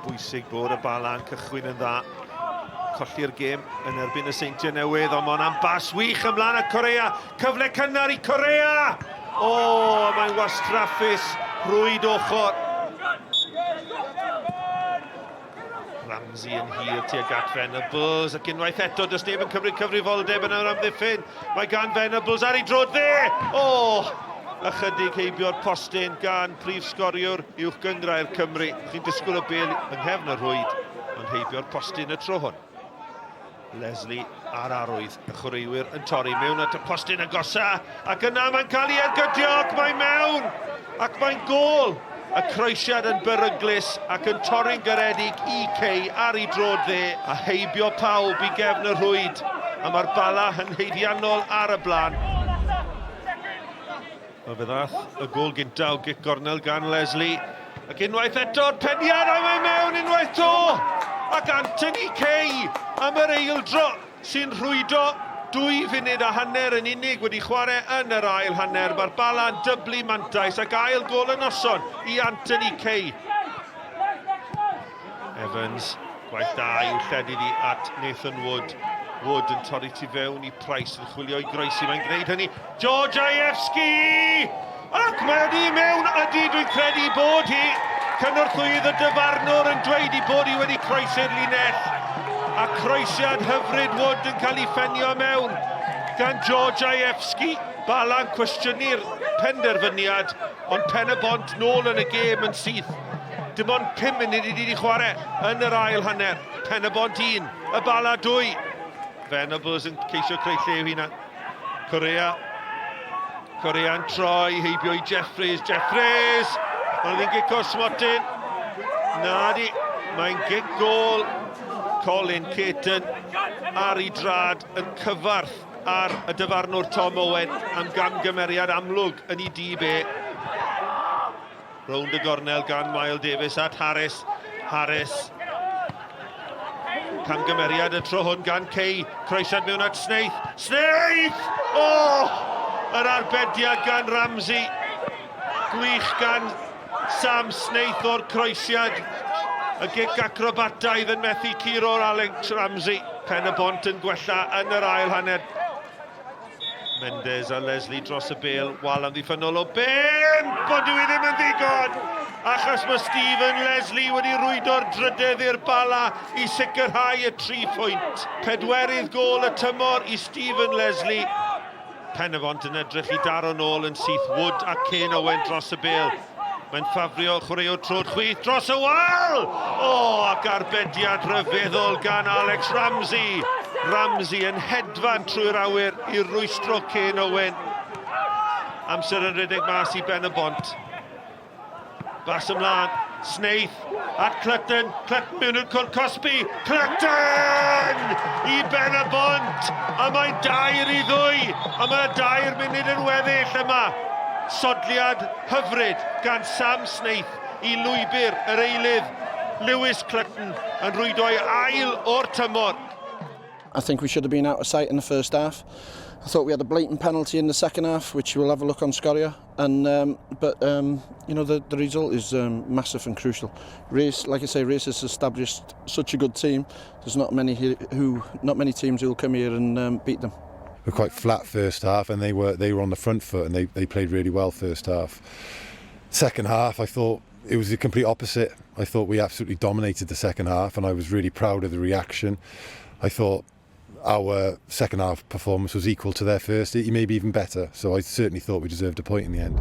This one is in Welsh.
bwysig bod y Bala yn cychwyn yn dda. Colli'r gêm yn erbyn y Seintiau Newydd, ond mae hwnna'n bas wych ymlaen at Correa. Cyfle cynnar i Correa! O, mae'n wastraffus, rwyd ochr. Ramsey yn hir tuag at Venables ac unwaith eto does neb yn cymryd cyfrifoldeb yn yr amddiffyn. Mae gan Venables ar ei droed dde! O! Ychydig heibio'r postyn gan prif sgoriwr uwch gynghrair Cymru. Chi'n disgwyl y bêl yng nghefn y rhwyd, ond heibio'r postyn y tro hwn. Leslie a'r arwydd, y chwaraewyr yn torri mewn at y postyn agosa, ac yna mae'n cael ei ergydio ac mae mewn, ac mae'n gôl! Y croesiad yn beryglus ac yn torri'n garedig i Kay ar ei droed dde, a heibio pawb i gefn y rhwyd, a mae'r Bala yn haeddiannol ar y blaen. Wel, fe ddaeth y gôl gynta o gic gornel gan Leslie. Ac unwaith eto'r peniad, a mae mewn unwaith to! Ac Anthony Kay am yr eildro sy'n rhwydo 2 funud a hanner yn unig wedi chwarae yn yr ail hanner. Mae'r Bala'n dyblu mantais ac ail gôl y noson i Anthony Kay. Evans, gwaith da i'w lledu ddi at Nathan Wood. Wood yn torri tu fewn i Price yn chwilio i groesi, mae'n gwneud hynny. George Ajewski! Ac mae wedi i mewn, ydy, dwi'n credu bod hi. Cynorthwyydd y dyfarnwr yn dweud i bod hi wedi croesi'r linell. A croesiad hyfryd Wood yn cael ei ffenio mewn gan George Ajewski. Bala'n cwestiynu'r penderfyniad, ond Pen-y-bont nôl yn y gêm yn syth. Dim ond 5 munud i ni wedi chwarae yn yr ail hanner. Pen-y-bont 1, y Bala 2. Venables yn ceisio creu lle i'w hunan. Correa. Correa'n troi, heibio i Jeffries. Jeffries! Ond ddim gic o'r smotyn. Na di, mae'n gic gôl. Colin Caton ar ei drad yn cyfarth ar y dyfarnwr Tom Owen am gamgymeriad amlwg yn ei dîb e. Rownd y gornel gan Mael Davies at Harris. Harris. Camgymeriad y tro hwn gan Kay. Croesiad mewn at Snaith. Snaith! O! Oh! Yr arbediad gan Ramsey. Gwych gan Sam Snaith o'r croesiad. Y gic acrobataidd yn methu curo'r Alex Ramsey. Pen y bont yn gwella yn yr ail hanner. Mendes a Leslie dros y bêl, wal amddiffynnol o bump, ond dyw i ddim yn ddigon, achos mae Stephen Leslie wedi rwydo'r drydedd i'r Bala i sicrhau y tri phwynt. Pedwerydd gôl y tymor i Stephen Leslie. Pen-y-bont yn edrych i daro nôl yn syth Wood a Kane Owen dros y bêl. Mae'n ffafrio chwaraewr trod chwith dros y wal! O, ac arbediad rhyfeddol gan Alex Ramsey. Ramsey yn hedfan trwy'r awyr i rwystro Kane Owen. Amser yn rhedeg mas i ben y bont. Bas ymlaen, Snaith at Clutton, Clutton mewn i'r cwrt cosbi, Clutton! I ben y bont, a mae'n 2-2, a mae 2 munud yn weddill yma. Sodliad hyfryd gan Sam Snaith i lwybr yr eilydd Lewis Clutton yn rhwydo'i ail o'r tymor. I think we should have been out of sight in the first half. I thought we had a blatant penalty in the second half, which we'll have a look on Sgorio. And but you know the the result is massive and crucial. Race, like I say, Race has established such a good team. There's not many who, not many teams who will come here and beat them. Were quite flat first half, and they were they were on the front foot and they, they played really well first half. Second half, I thought it was the complete opposite. I thought we absolutely dominated the second half, and I was really proud of the reaction. I thought our second half performance was equal to their first, maybe even better. So I certainly thought we deserved a point in the end.